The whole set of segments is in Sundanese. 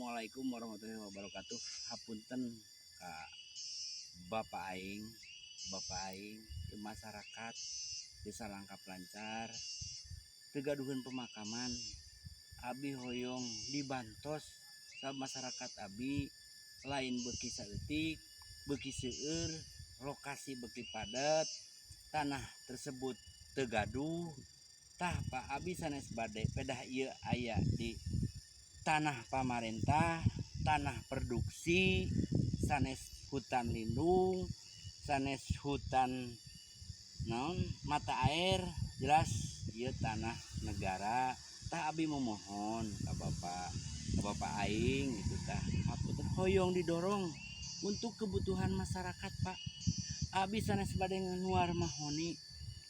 Assalamualaikum warahmatullahi wabarakatuh. Hapunten ka Bapak aing, Bapak aing di masyarakat Desa Langkap Lancar teu gaduheun pemakaman. Abi hoyong dibantos sama masyarakat abi, lain beuki saeutik, beuki seueur, lokasi beuki padat, tanah tersebut teu gaduh. Tah, Pak, abi sanes bade pedah ieu aya di tanah pamarentah, tanah produksi, sanes hutan lindung, sanes hutan naon, mata air, jelas ieu tanah negara. Tah, abi memohon ka bapak aing gitu. Tah, hapunten, hoyong didorong untuk kebutuhan masyarakat, Pak. Abi sanes bade nuar mahoni,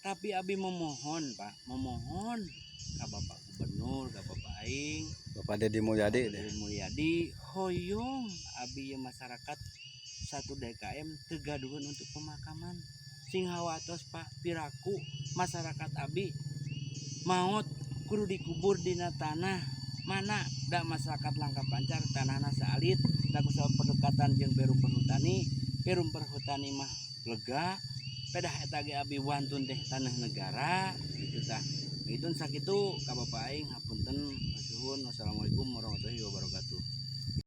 tapi abi memohon, Pak, memohon ka Bapak Gubernur, ka Bapak aing. Bapak Dedi Mulyadi deh. Dedi Mulyadi, hoyong abi ya masyarakat satu DKM teu gaduheun untuk pemakaman. Sing hawatos, Pak, piraku masyarakat abi maot kudu dikubur dina tanah mana? Da masyarakat Langkap Lancar tanahna saalit, da kusabab perdekatan jeung Perum Perhutani. Perum Perhutani mah lega, pedah eta ge abi wantun teh tanah negara gitu. Tah, itu sakitu ka Bapak aing, hapunten, suhun. Wassalamualaikum warahmatullahi wabarakatuh.